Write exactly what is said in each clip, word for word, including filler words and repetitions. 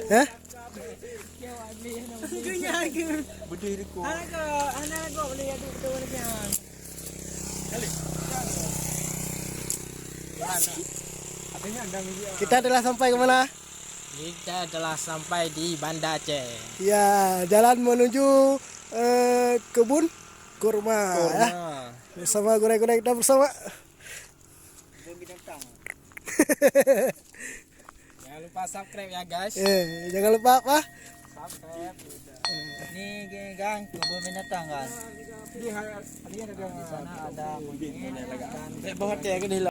Hah? Kita telah sampai ke mana? Kita telah sampai di Banda Aceh. Ya, jalan menuju, eh, kebun kurma, ya. Kurma. Bersama gurèe-gurèe kita bersama. Jangan lupa subscribe ya, guys. Eh, jangan lupa apa? Subscribe. Ini, gang, kebun binatang, kan. Di sana ada monyet dan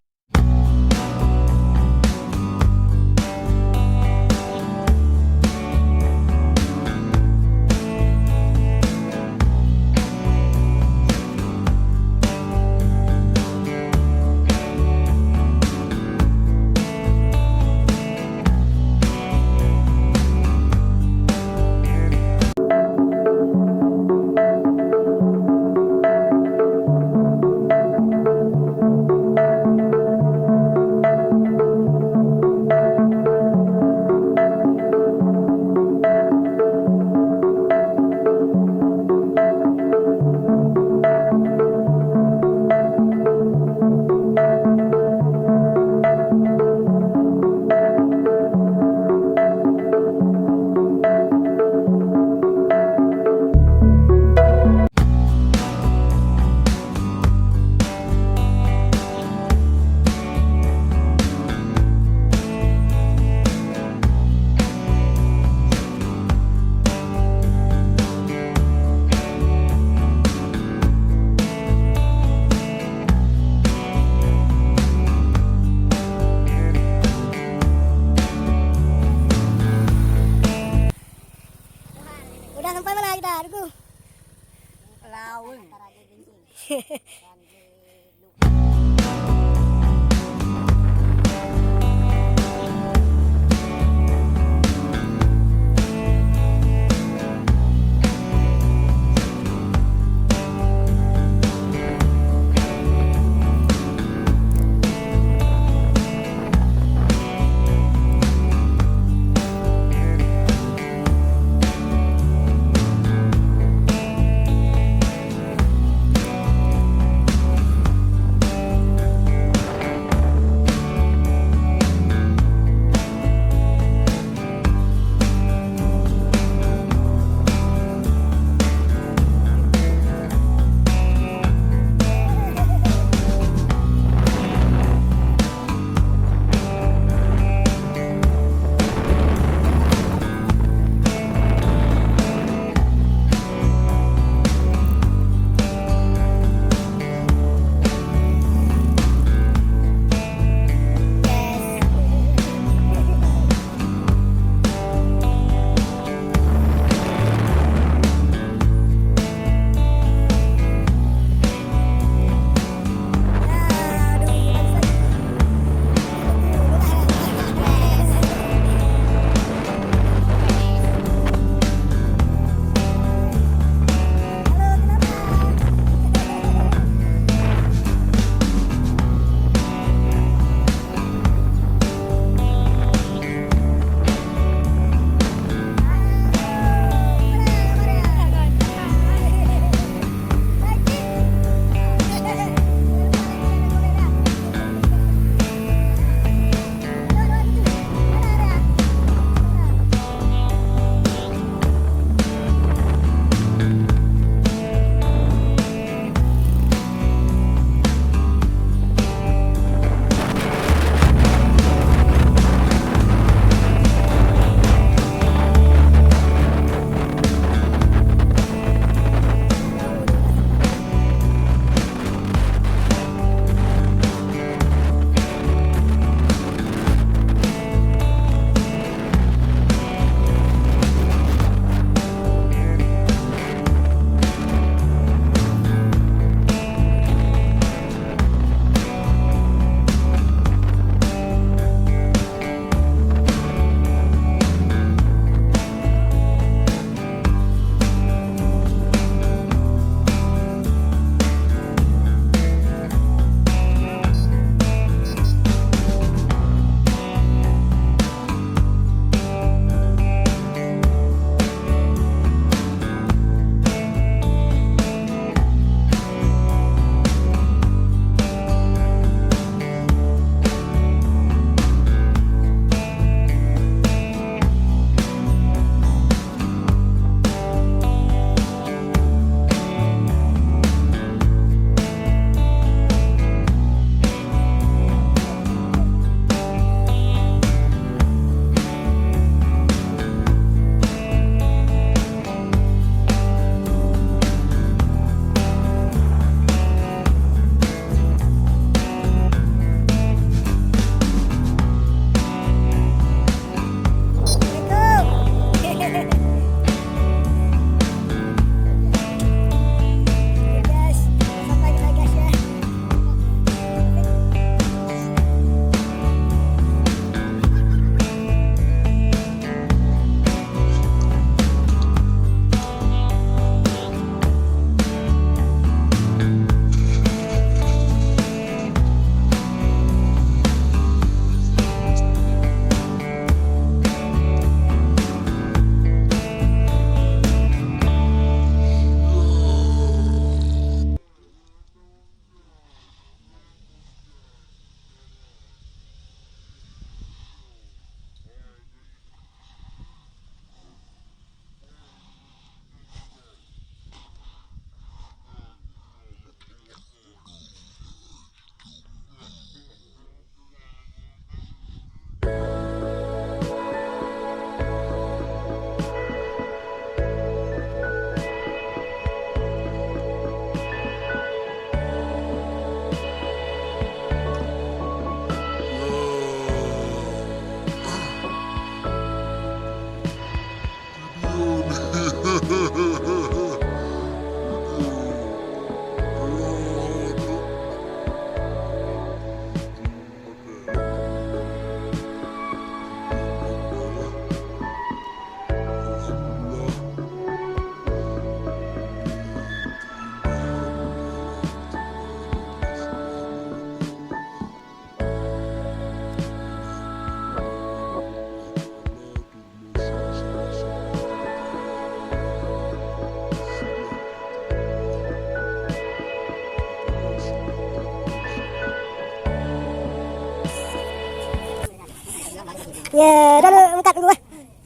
Ya, dah le meukat dulu eh.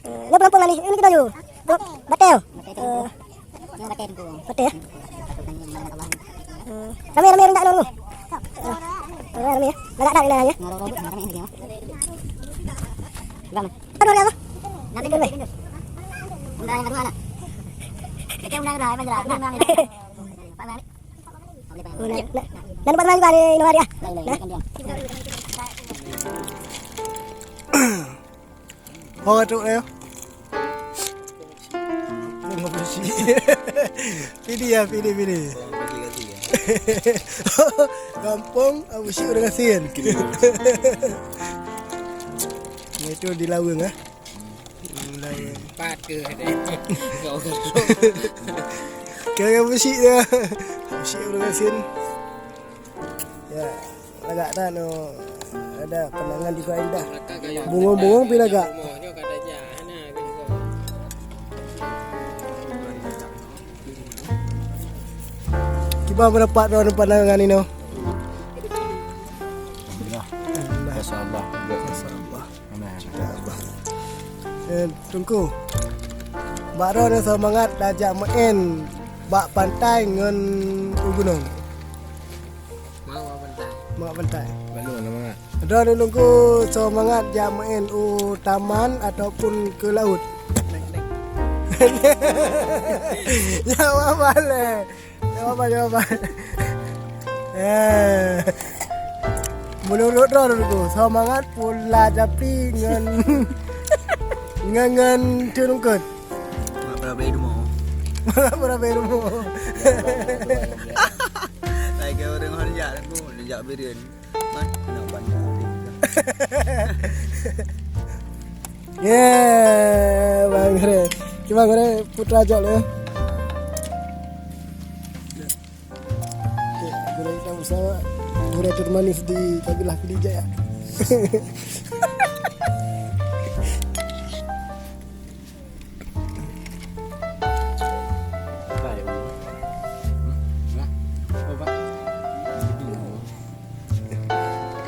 Eh, nyoe peunampung lah ni. Ini kita dulu. Batèe. Eh, Batèe, Teungku. Batèe ya? Hmm. Ramé-ramé rendak ngon lu. Eh, ramé-ramé ya. Lagak dak ni lah ya. Ramé-ramé ya. Ramé. Aduh, ya Allah. Nanti dulu. Udah yang kedua lah. Kita undang dah, apa jelas. Undang dah. Pak Malik. Nah, nah, nah, buat lagi, Pak, di Indomaret ya. Nah. Oh, tu ya. Bunga puisi. Pilih ya, pilih, pilih. Gampông, Abu Syik Ureueng Gasien. Itu di Laweng, ah. Di Laweng. Pat ke deh. Kira Abu Syik dia. Abu Syik Ureueng Gasien. Ya, lagak dah no. Ada pandangan juga indah. Bungong-bungong pi lagak. Kiban pendapat droe pandangan inoe? Alhamdulillah. Masya Allah. Masya Allah. Amin. Eh, Teungku. Bak droe soe mangat tajak meu'en bak pantai ngon u gunong. Mak pantai. Mak pantai. Bandung nama? Droe Teungku soe mangat jak meu'en u taman ataupun ke laut? Jawab baleh. Jawab, jawab. Eh. Menurut droe Teungku, soe mangat pula japi ngon ngon ngon teungkot. Mak pernah beli rumah. Mak pernah beli rumah. Lagi orang orang jak aku, jak birin. Mak nak banyak. Yeah, Bang Gere. Kiban Gere putra jak le. Gere kita bersama. Gere termanis di kabilah Pidie Jaya.